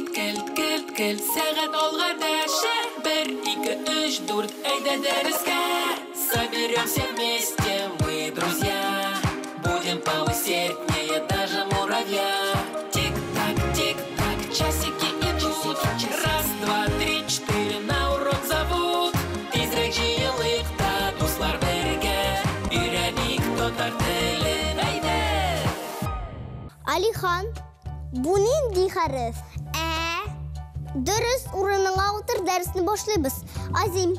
Келт, келт, келт, келт, сәгать алга дәшә. Бер, ике, өч, дүрт, әйдә дәрескә. Соберемся вместе, мы друзья. Будем поусерднее даже муравья. Тик-так, тик-так, часики идут. Раз, два, три, четыре, на урок зовут. Тизрәк җыелыйк та, дуслар бергә. Өйрәник татар телен, әйдә! Алихан, бу нинди хәреф? Ә. Дөрес, урыныңа утыр, дәресне башлыйбыз. Азим,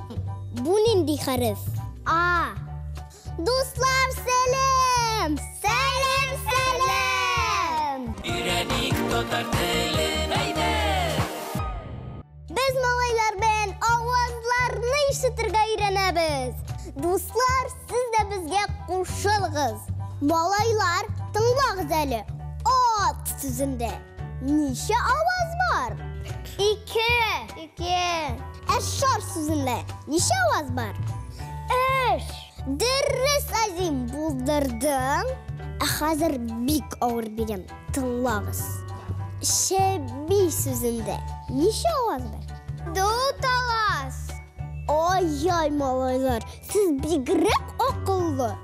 бу нинди хәреф? А. Дуслар, сәлам! Сәлам, сәлам! Өйрәник татар телен, әйдә! Без малайлар белән авазларны ишетергә өйрәнәбез. Дуслар, сез дә безгә кушылыгыз. Малайлар, тыңлагыз әле. Ат сүзендә ничә аваз бар? Ике. Ике. Ә шар сүзендә ничә аваз бар? Өч. Дөрес, Азим, булдырдың. Ә хәзер бик авыр бирәм. Тыңлагыз. Чеби сүзендә ничә аваз бар? Дүрт аваз. Ай-яй, малайлар, сез бигрәк акыллы.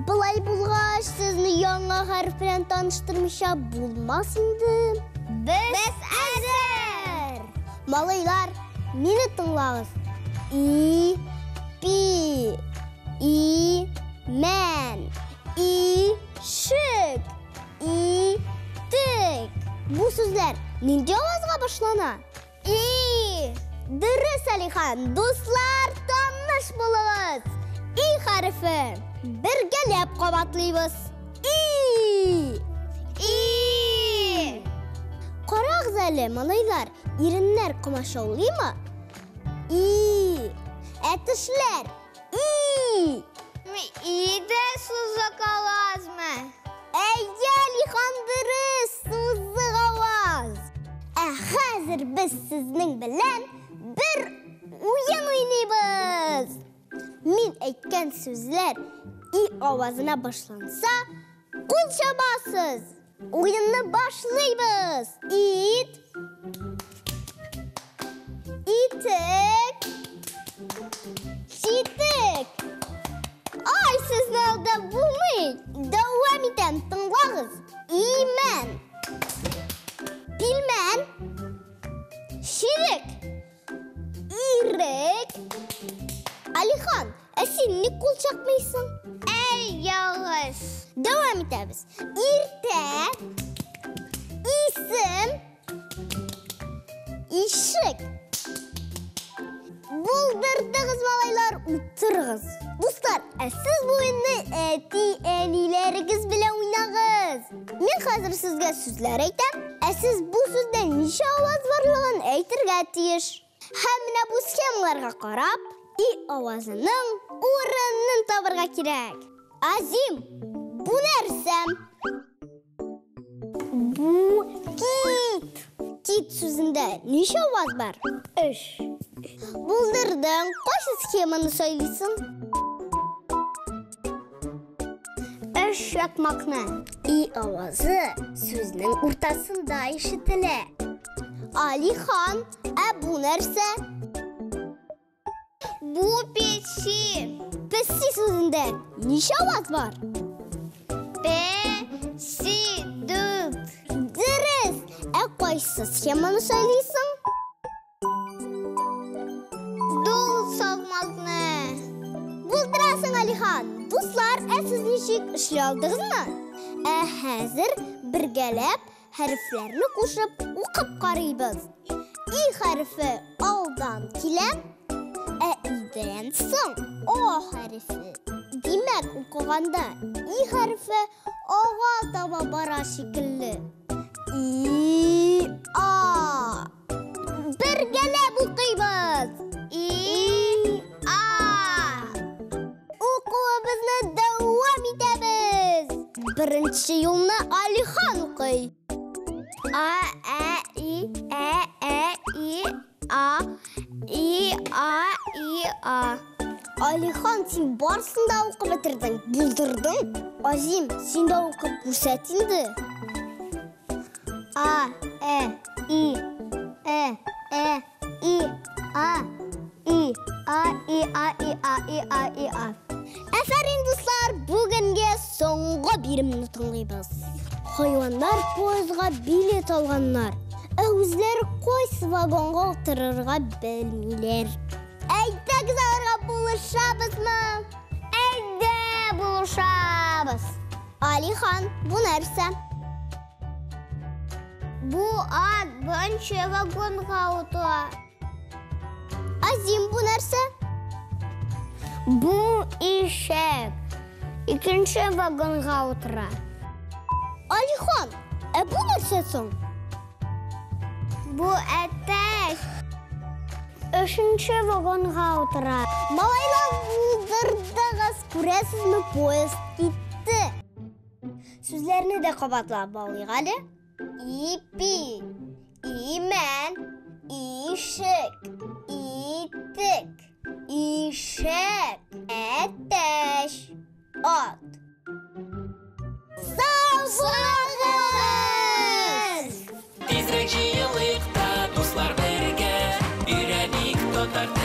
Болай булгач, сезне яңа хәреф белән таныштырмыйча булмас инде. Без әзер! Малайлар, мине тыңлагыз. И, пи, и, мән, и, шик, и, тек. Бу сүзләр нинди авазга башлана? И! Дөрес, Алихан, дуслар, таныш булыгыз. И хәрефе. Бергәләп кабатлыйбыз. И! И! Карагыз әле, малайлар, иреннәр комачаулыймы? И! Ә тешләр? И! И дә сузык авазмы? Әйе, Алихан, дөрес, сузык аваз. Ә хәзер без сезнең белән бер уен уйныйбыз. Мин әйткән сүзләр и авазына башланса, кул чабасыз. Уенны башлыйбыз. Ит, итек, читек. Ай, сезне алдап булмый. Дәвам итәм, тыңлагыз. Имән, пилмән, чирек, ирек. Алихан, ә син ник кул чапмыйсың? Әй, ялгыш. Дәвам итәбез. Иртә, исем, ишек. Булдырдыгыз, малайлар, утырыгыз. Дуслар, ә сез бу уенны әти-әниләрегез белән уйнагыз. Мин хәзер сезгә сүзләр әйтәм, ә сез бу сүздә ничә аваз барлыгын әйтергә тиеш. Һәм менә бу схемаларга карап, и авазының урынын табырга кирәк. Азим, бу нәрсә? Бу кит. Кит сүзендә ничә аваз бар? Өч. Булдырдың. Кайсы схеманы сайлыйсың? Өч шакмакны. И авазы сүзнең уртасында ишетелә. Алихан, ә бу нәрсә? Бу песи. Песи сүзендә ничә аваз бар? Песи, дүрт. Дөрес! Ә кайсы схеманы сайлыйсың? Дүрт шакмакны. Булдырасың, Алихан! Дуслар, ә сез ничек эшли алдыгызмы? Ә хәзер бергәләп хәрефләрне кушып укып карыйбыз. И хәрефе алдан килә, ә идән соң О хәрефе. Димәк, укыганда И хәрефе Ага таба бара шикелле. И, А. Бергәләп укыйбыз. И, А. Укуыбызны дәвам итәбез. Беренче юлны Алихан укый. А, Ә, И, Ә, Ә, И, А, И, А, И, А. Алихан, син барысын да укып бетердең, булдырдың. Азим, син дә укып күрсәт инде. А, Э, И, Э, Э, И, А, И, А, И, А, И, А, И, А, И, А. Әфәрин, дуслар, бүгенге соңгы биремне тыңлыйбыз. Хайваннар поездга билет алганнар, ә үзләре кайсы вагонга утырырга белмиләр. Әйдәгез аларга булышабызмы? Әйдә булышабыз. Алихан, бу нәрсә? Бу ат беренче вагонга утыра. Азим, бу нәрсә? Бу ишәк икенче вагонга утыра. Алихан, ә бу нәрсә соң? Бу әтәч өченче вагонга утыра. Малайлар, булдырдыгыз, күрәсезме, поезд китте. Сүзләрне дә кабатлап алыйк әле. Ипи, имән, ишек, итек, ишәк, әтәч, ат. Сау булыгыз! Тизрәк җыелыйк та, дуслар, бергә, өйрәник татар телен.